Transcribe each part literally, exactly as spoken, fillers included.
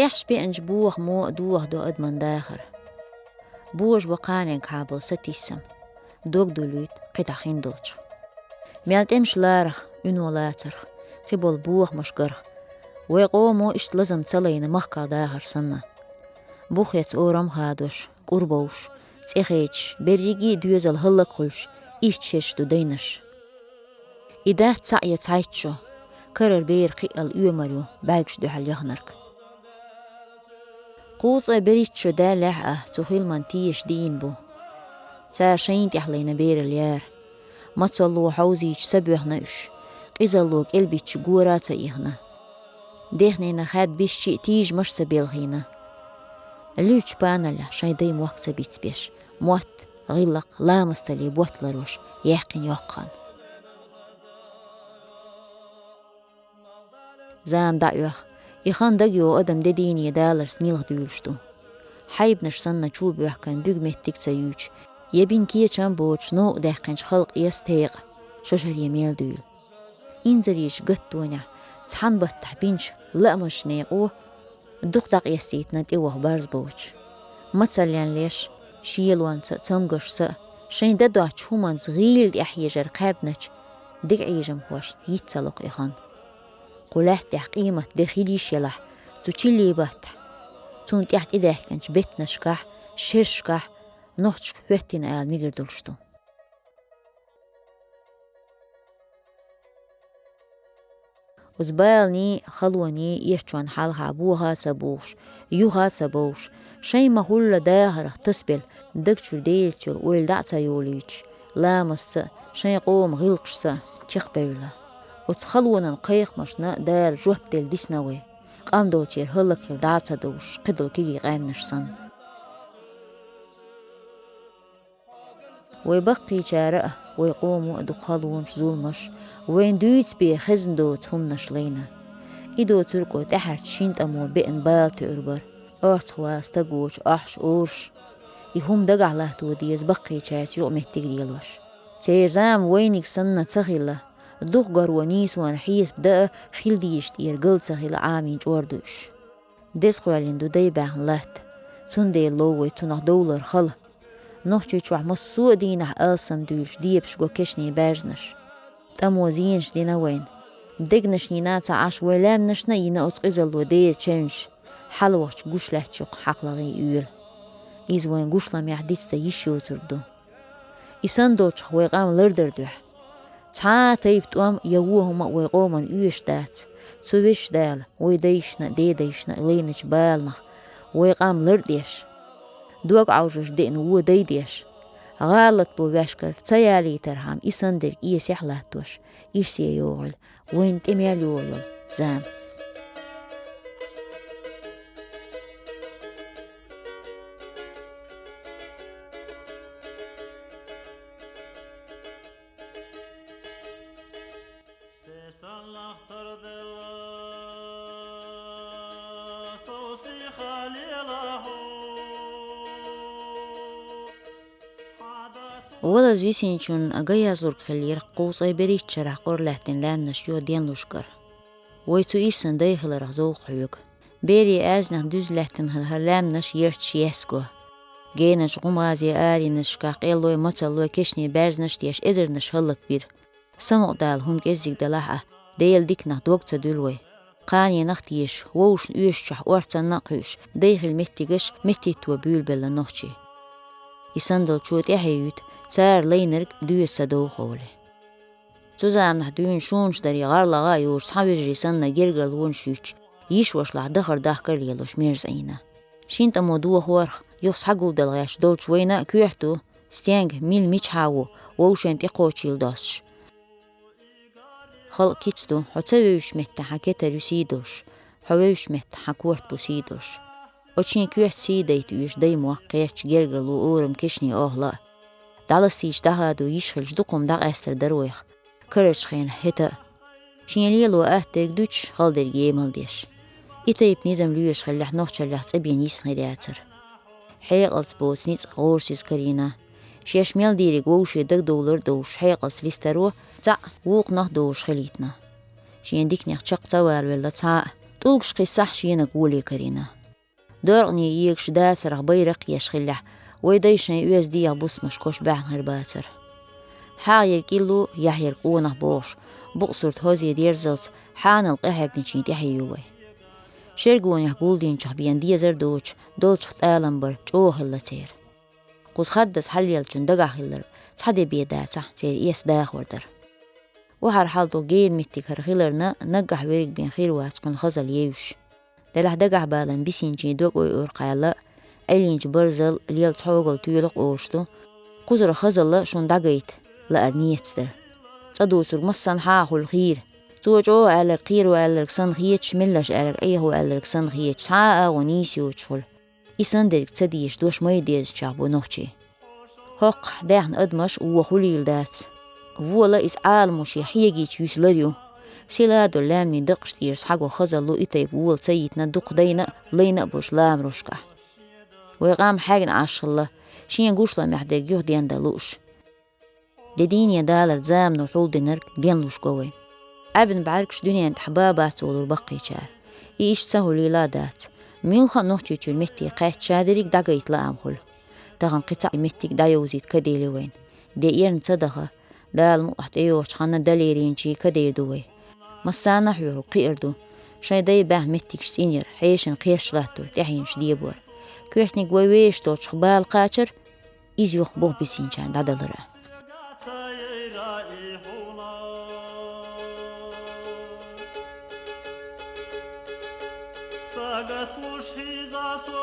Эхь беанча бохамо дохадо адаман дахар. Божабо кханенга хьабал сатиссам. Дог дулуьйту кхидӀа хин долчу. Мел тӀемаш ларах, уьно лацарх, кхиболу бохамаш гарх. Вай къомо иштта лазам ца лайна махках дахар санна. Буххьеца орам хадош, кӀур бовш, цӀехечаш, берриге а доьзал хӀаллакхуьлуш, иштта шерш ду дайнаш. И дац цхьаъ я цхьайтта шо, карара бер кхиъал оьмар ю бӀаьргаш дуьхьал яханарг. Кхузткъе берхӀитта шо даьллехь а, цу хиламан теша дийна бу. Цара шайна тӀехь лайна берал яра. Мацалло хьовзийча ца боьхна уьш, къизалло кӀелбитча гора а ца ихна. Дехнина хад бисчи а тийжамаш а ца белхийна. Луьйчу паналлехь шайн дай мохк ца бицбеш, мотт, гӀиллакх, ламастале ботт ларош яьккхина йоккха хан. Зама дӀа а оьху, и хан дага йогӀу адам де дийне даларца нилха дуьйлуш ду. Хьайбанаш санна чу боьхкан буьга меттиг а ца юьйчу, я бин кечам а боцуш новкъа даьккхинчу халкъ эс текъа, шо шаре мел дуьйлу. Инзарийчу гаттонехь цхьана баттахь бинчу лаамашна некъо дукха дӀакъестийтина тӀеваха барз боцуш. Мацаллен леш, шелонца а, цамгашца а, шайн дан доцучу хӀуманца гӀийла тӀаьхьежар кхаьбначу дегӀийжамхошна йиц ца локху и хан. Кху лаьттахь къемат де хила йиш елахь, цу чиллий баттахь, цунна тӀехь тӀедаьхкинчу беттанашкахь, шершкахь нохчашка хӀоьттина ала мегар долуш ду. Оцу баланийн, халонийн эрчонна хьалха боха а ца бохуш, юха а ца бовш, шайн ма-хуьллу дахарх тасабелла, даг чуьра Делаца йолу ойла дӀа а ца йолуьйтуш, ламастца а, шайн къоман гӀиллакхашца а чекхбевлла. Оцу халонан кхайкхамашна Дала жоп делла дисна вай, къам долчеран хӀаллакьхила дӀа а ца довш, кхидолу кегий къаьмнаш санна. Вай баккхийчара а, вай къомо а дукха халонаш, зуламаш, вайна дуьйцу бен хезна доцу хӀуманаш лайна. И доцург кху тӀаьхьарчу шина тӀамо беана бала туьйр бара, орцахвала стаг воцуш, ахьаш, ораш. И хӀума дагахь латто деза баккхийчаьрца юкъаметтиг лелош. Церан зама вайниг санна ца хилла, дукха гаро нийсонан хьесап дан а хила дезаш тӀера гал ца хила Ӏамийна чӀор ду уьш. Деза кхоьллина ду дай баьхна латта, цундела лов вай цунах довлар хала. Нохчийчохь массо а дийнахь алсам дуьйлуш дебаш го кешнийн баьрзнаш. ТӀамо зенаш дина вайна. Дегнаш йина ца Ӏаш, вай лаьмнашна а йина оцу къизалло дера чевнаш, хьалавахча гуш лаьттачу хьакхлагӀий оьла. Иза вайн гуш ламехь дицдан йиш йоцург ду. И санна долчух вай къам лардар дуьхьа. Цхьа а тайпа тӀом я вон хӀума а вай къоман оьшуш дац. Цу Везачу Дала вай дайшна а, дедайшна а лайначу баланах вай къам лар а деш, дог Ӏовжуш деана вон дай деш, гӀалат бу ваьшкара ца ялийтархьама, и санна дерг эсехь а латтош, ирсе йогӀийла, вайна тӀе мел йогӀу йолу зама. Валаза висинчунна ган язлург хиллера кхузткъе берхӀитта шарахь кӀорлаьттина лаьмнаш йо денлушкара. Вай цу ирсан дай хиларх зовкх хьоьга. Берийн аьзнах дуьзна лаьттина хилла хӀара лаьмнаш ярташ ес го. Геначу гӀумазийн аренашкахь къеллой, мацаллой, кешнийн баьрзнаш а деш, эзарнаш хӀаллакбира. Самукъадала хӀума кӀеззиг делахь а, Делан диканах дог ца дуьллу вай. Кханенах а тешаш, вовшашна оьшучохь орцанна а кхуьуш, дай хила меттигаш меттитто буьйлабелла нохчий. И санна долчо тӀаьхье юьту, цара лайнарг доьза ца довхо вале. Цу заманахь дуьйна шуна даре гӀарлагӀа а йолуш, цхьа вежарий санна гергарлонаш юьттуш, йиш-вашалахь дахар дахкар а лелош мерза Ӏийна. Шина тӀамо дохорх, юха схьагулделла гӀерташ долчу вайна а коьрта ду, стенга, мила, мичахьа ву, вовшийн тӀекхочийла достуш. Халкъ кица ду, хьо ца вевзачу меттехь хьан кетар ю сий долуш, хьо вевзачу меттехь хьан корта бу сий долуш. Оцу шен коьрта сий дайта оьшу дай мохк, кхерч, гергарло, орам, кешнийн охӀла а. ДӀаластийча дӀахадо йиш хилча, дукха хӀума дӀакъаьстар дара вайх, карарчу хенахь хӀета а. Шен лело атта дерг дуьтуш, хала дерг емал деш. И тайпа низам лоьраш хиллехь, нохчаллех цӀа бен йисна хир яцара. Хьекъалца боцу ницкъ гӀорасиз карийна. Шаьш мел дийриг вовше дагадовлар а довлуш, хьекъалца листаро цхьаъ вукхунах а довлуш хилийтина. Шен диканех чекх ца валавелла цхьа а, ТӀулгаш кхиссахь шенага гӀоле карийна. Доьркъане егаш дацарах байракх еш хиллехь, вай дай шайн оьзда дегӀа бусмаш кош баьхна хир бацар. Хьагӏ яр кӀиллу, яхь яр къонах бохуш, букъ сурт хӀоза дерзалц хьанал къахьегначийн тӀаьхье ю вай. Шергонехь гулдинчух бен дезар доцуш, долчух тӀалам бар чӀогӀа хилла церан. Кхуза хаддаза хьаллелчун дагахь хилларг цхьа де бен дацахь, церан эс дахор дара. Охьар хьалдо гена меттиг хӀара хиларна, наггахь верриг бен хир вац кхуьнан хазалла евзаш. Делахь дагахь балан бисинчийн дог ойур кхаьлла, Ӏеллинчу барзал лел цхьогал тоьлакх олуш ду, кхузара хазалла шуна дӀагайта лаар нийятца дара. ЦӀа дуцург массанхьа а хуьлу хийра. Цо чӀогӀа аьлларг кхеро аьлларг санна хеташ, меллаша аьлларг Ӏехо аьлларг санна хеташ, цхьа а агӀо нийса йоцуш хуьлу. И санна дерг ца дезаш, дош майра дезачех бу нохчий. ХӀокхахь даьхна адамаш вон хуьлийла дац. Вола иза Ӏаламо шен хьегийча юьсу лар ю. Силадо лаьмнийн дакъаш тӀера схьаго хазалло и тайпа вола ца йитина дукха дайна а, лайна а болчу ламарошкахь. Вай къам хьегна Ӏаш хилла, шен гуш ламехь дерг юха дендан лууш. Де дийне далар замано хьулдинарг денлуш го вай. Ӏаьбина бӀаьргаш дуьнен тӀехь бан бац олура баккхийчара. И иштта ца хуьлийла а дац. Муьлхха а Нохчийчуьра метте кхаьчча дерриг дӀагайта лаам хуьлу. Тахана кхин цхьа а меттиг дӀайовзийта кадели вайна. Де эрна ца даха, Дала мукъахь тӀейогӀучу ханна далерийначий кадер ду вай. Массарна а хьоьхург кхиар ду. Шайн дай баьхна меттигаш цӀийнера, хьешан кхерч латтор, тӀаьхьенаш дебора. Коьртаниг вай вешаш долчух бала кхачар, иза юха боху бисинчарна дӀадалара. Сагатлуш хьийза со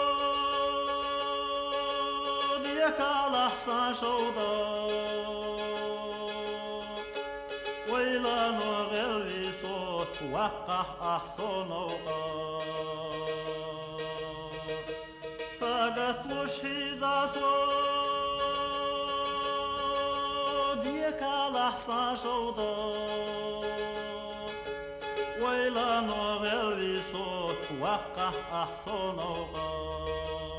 декалахь сан шовда. Ойла но гӀелви со ваккхахь ахь со новкъа. Сагатлуш хьийза со декалахь сан шовда. Ойла но гӀелви со ваккхахь ахь со новкъа.